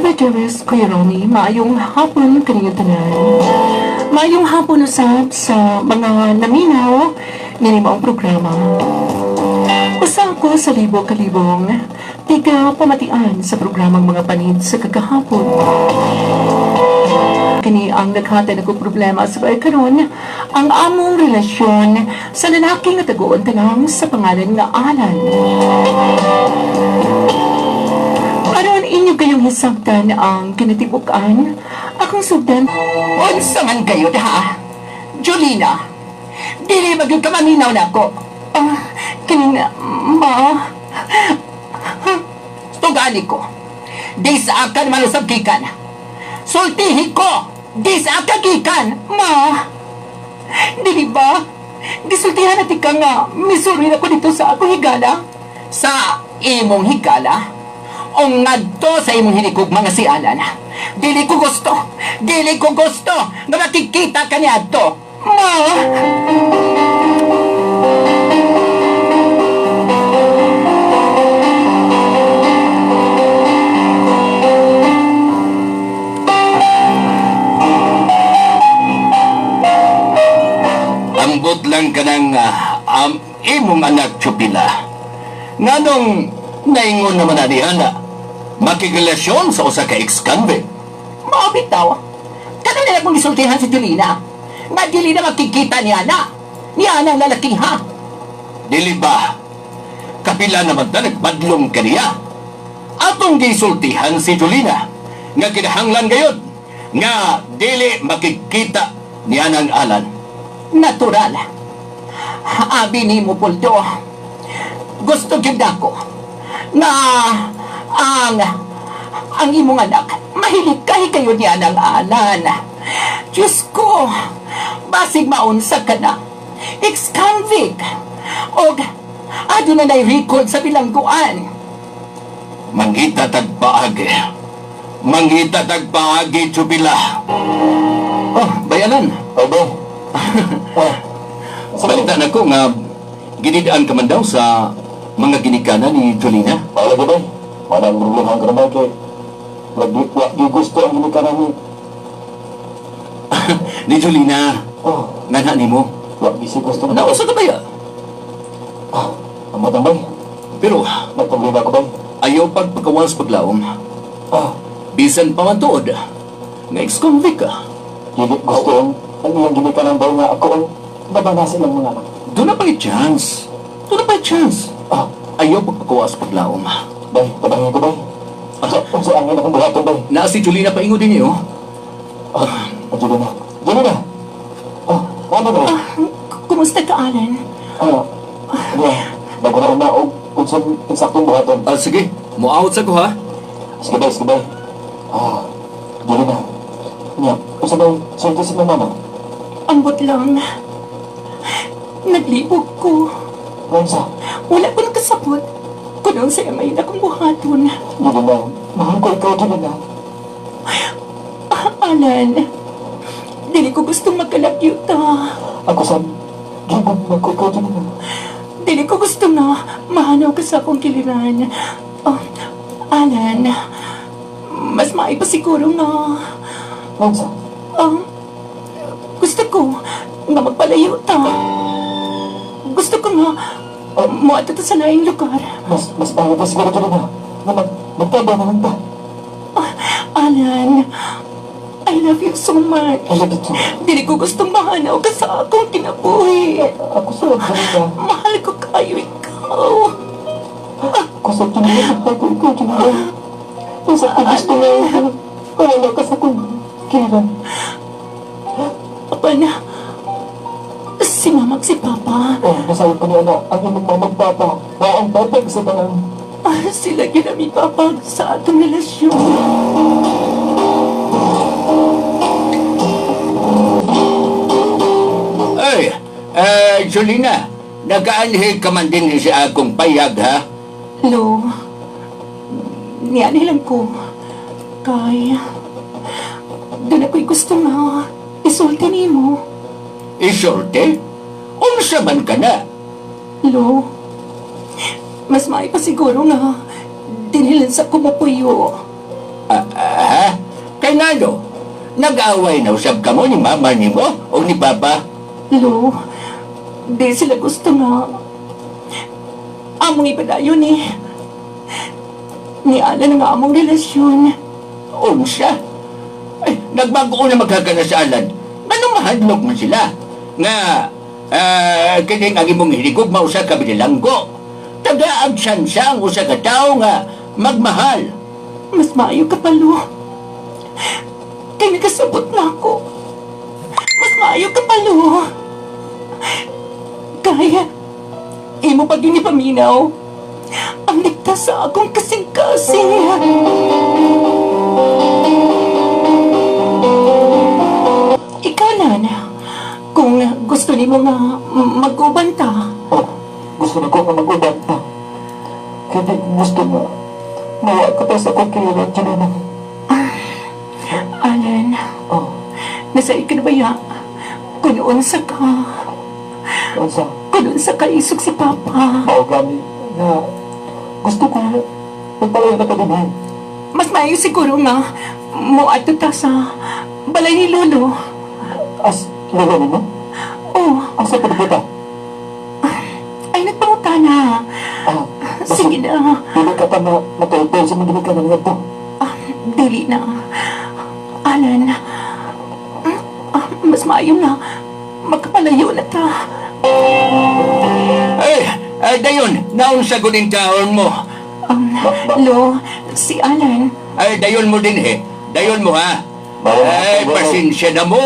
Brother Jervis, Kuya Romy, maayong hapon kaninyong tanan. Maayong hapon usab sa mga naminaw niini maong programa. Usa ko sa libo kalibong tiga pamatian sa programang Mga Panid sa Kagahapon. Kini ang naghatag nako problema sa karon, ang among relasyon sa lalaki nga taguon talang sa pangalan nga Alan. Aron inyo kayong hisabtan ang kinatibuk-an, akong sugdan. Unsa man kayo ha? Jolina, dili magyud ka maminaw nako. Ah, kining ma. Tugani ko. Di sa akan malusab gikan. Sultihi ko. Di sa akan gikan. Ma. Dili ba? Gisultihan na ka nga. Misuri na ko dito sa akong higala. Sa imong higala? O ngadto sa imong hinikog mga si Alan. Dili ko gusto. Dili ko gusto nga makikita ka niadto. Ma! Ambot lang ka ng imong anak, Chupila. Nganong naingon naman na niya na makikilasyon sa usa ka ex-convict. Mao bitaw. Kano nila kong gisultihan si Julina? Nga dili na makikita niya na. Niya na ang lalaki ha. Dili ba? Kapila naman ta nagbadlong kaniya. Atong gisultihan si Julina nga kinahanglan gayod nga dili makikita niya ng Alan. Natural. Abi ni mo, Poldo. Gusto gyud ako nga ang imong anak mahilig kay kayo niya ng Alan. Diyos ko, basig maunsa ka na. Ex-convict. Og aduna na'y record sa bilangguan. Mangita tagpaagi. Mangita tagpaagi, Chupila. Oh, bayanan. Obo. Oh. Balita na ko nga ginidaan ka man daw sa mga ginikana ni Jolina. Wala ba? Walang problema ang karabay kay wa di gusto ang ginikanan ni. Ni Jolina, Oh, ngana nimo. wa di si gusto na. Nausa ka ba ya? Ah, ang matang bay. Pero Nagproblema ko bay. ayaw pagpakawas paglaom. Ah, Bisan pa man tuod, nga ex-convict ka. dili gusto ang iyang ginikanan bay nga ako ang babana silang mga anak. Doon na pa'y chance. Doon na pa'y chance. Ah, Ayaw pagpakawas paglaom. bay, tabangin ko bay. Unsa ang akong buhaton bay? Na si Jolina paingo din niyo. Ah, Jolina. Jolina. Ah, ano ba? Kumusta ka, Alan? Ah, yeah. Bago na una og unsang eksaktong buhaton. Ah, sige, muawot sa ko ha. Sige bay, sige bay. Ah, Jolina. Nya, unsa bay sulti sa mama? Ambot lang. Naglibog ko. Unsa? Wala ko nakasabot. Kuno sa may akong buhaton. Jolina, mahal ko ikaw, Jolina. Ah, Alan, dili ko gustong magkalagyo ta. Ako sa gigugma ko ikaw, Jolina. Dili ko gusto nga mahanaw ka sa akong kiliran. Oh, Alan, mas maiba siguro nga. Unsa? Gusto ko nga magpalayo ta. Gusto ko nga moadto ta sa laing lugar. Mas bago pa siguro, Jolina. Nga magtaba na lang ta. Alan, I love you so much. I love you too. Dili ko gustong mahanaw ka sa akong kinabuhi. Ako sa Jolina. Mahal ko kayo ikaw. Ako sa Jolina, mahal ko ikaw, Jolina. Unsa ko gusto nga wala ka sa akong kiliran. Papa na, si mama at si papa, Oh, nasayod ko niya na ang imong mama ug papa. Wa ang tatag sa tanan. ah, sila ginami papa sa atong relasyon. Ay, Jolina, nagaanhi ka man din sa akong payag ha. Lo, niyan lang ko. Kay, doon ako'y gusto nga isulti nimo. Isulti? Unsa man ka na? Lo, mas may pa siguro nga dinilan sa kumupuyo. Ngano, nag-away na usab kamo ni mama nimo o ni papa? Lo, di sila gusto nga. Among ipadayon eh. Ni Alan nga among relasyon. Unsa? Ay, nagbago na magkagana sa Alan. Anong mahadlok man sila? Nga, kining ang imong hinigugma usa ka binilanggo. Tagaag siya ang usa ka tawo nga magmahal. Mas maayo ka pa, Lo. Kaya nagkasabot na ako. Mas maayo ka pa, Lo. Kaya, imo pag paminaw. Ang ligtas sa akong kasing-kasing. Ikaw, Nana, kung gusto nimo nga mag-uban ta, Oh, gusto na ko nga mag-uban pa. Kaya di ko gusto nga mawa ka pa sa akong kiliran, Julina. Alan, Oh, nasa ikinabaya, kung unsa ka, unsa? kung unsa ka isog si Papa. Mao gani nga gusto ko magpalayo na ka din eh. Mas maayo siguro nga moadto ta sa balay ni Lolo. As, lolo nimo? Oh, Asa pa ba ta? ay nagpanguta na. Ah, basta Sige na. dili ka pa na makaipol sa mga ka na ngadto. Ah, dili na. Alan, mas maayo nga magkapalayo na ta. Ay, ay dayon, naunsa ko din taon mo. Lo, si Alan, Ay, dayon mo din eh. Dayon mo ha. Bayan, Ay, bayan. pasensya na mo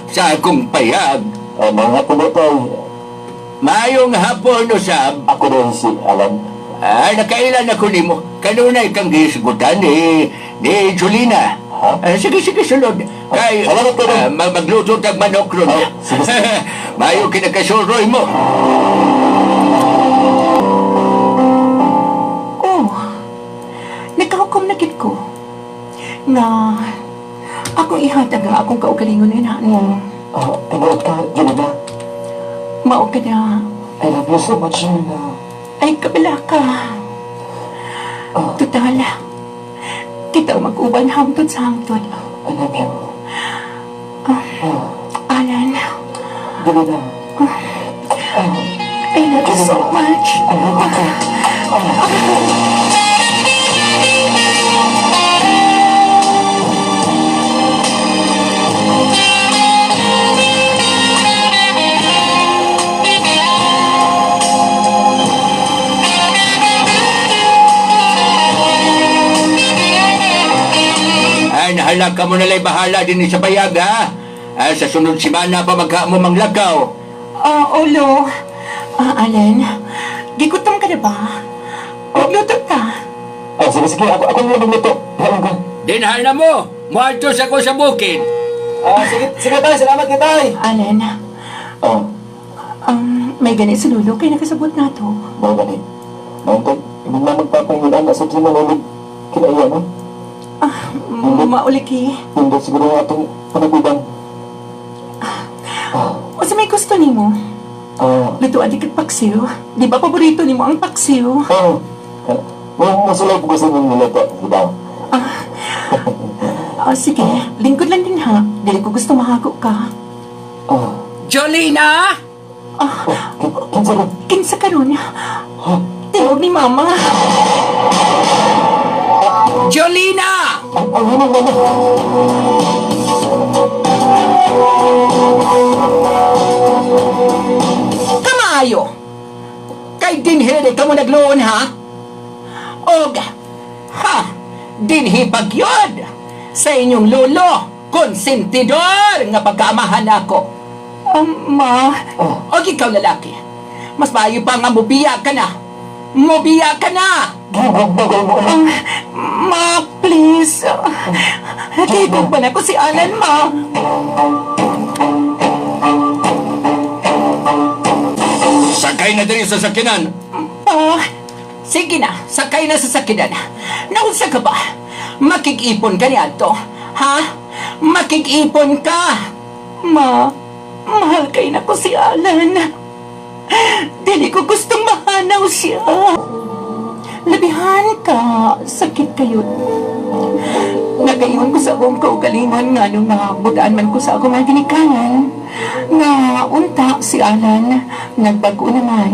sa akong payag. Ay, mga hapon tay. Maayong hapon usab. Ako rin si Alan. Ay, nakailan ako nimo. Kanunay kang gisgutan ni Julina. Ha? Ay, sige, sige, sulod. Kay, Salamat ka rin. magluto tag manok ron. Ah, sige, sige. Maayo kinakasuroy mo. Oh, nagkahukom na gid ko. Nga, akong ihatag ang akong kaugalingon na mo. Ah, tinuod ka, Julina. Mao ka na. I love you so much, Julina. Ay, kabila ka. Total, kita mag-uban hangtod sa hangtod. I love you. Alan, Julina. I love you so much. I love you too. Ay, nahala ka mo nalay bahala din sa bayag, ha? Ay, sa sunod simana pa magka mo manglakaw. Ah, Olo. Ah, Alan, gigutom ka na ba? Magluto ka. Ah, sige, sige. Ako na lang magluto. Bahala ka. Dinhala na mo. Muadtos ako sa bukid. Ah, sige, sige tay. Salamat ka tay. Alan, Ah, may ganit si Lolo kay nakasabot na to. mao gani. Mao kay imong na magpapahingulan na sa kinalulig kinaiya no. Ah, mauliki. Nindot siguro nga atong panaguban. O sa may gusto nimo? Ah, Lutuan di kag paksiw. Di ba paborito nimo ang paksiw? oh. Mo mosulay ko gusto niyong niluto, di ba? Ah, sige. Lingkod lang din ha. Dili ko gusto mahago ka. Ah, Jolina! Ah, kinsa ron? kinsa karon? Ha? Tinog ni Mama. Jolina! Ang hinong mama. Kamaayo. Kay dinhi ka mo nagluon, ha? Og, ha, dinhi pagyod sa inyong lolo, konsentidor nga pagkaamahan ako. Ma, Og ikaw lalaki, mas maayo pa nga mubiya ka na. Mubiya ka na! Gibog mo alam. Ma, please. Kay pa na ko si Alan, ma. Sakay na diri sa sakinan. Ah, Sige na, sakay na sa sakinan. Naunsa ka ba? Makikipon ka niadto. Ha? Makikipon ka! Ma, mahal kay na ko si Alan. Dili ko gustong mahanaw siya. Labihan ka, sakit kayo. Nagaingon ko sa akong kaugalingon nga nung nabutaan man ko sa akong mga ginikanan, nga unta si Alan nagbago naman.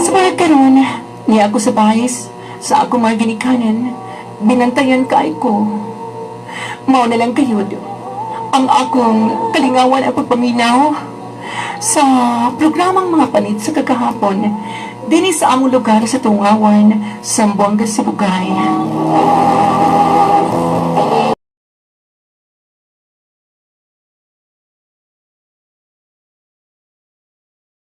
Sa mga karon, niya ako sa bayis, sa akong mga ginikanan, binantayan kay ko. Mao na lang kayod, ang akong kalingawan ang pagpaminaw sa programang Mga Panit sa kagahapon, dinhi sa among lugar sa Tungawan, Zamboanga, Sibugay.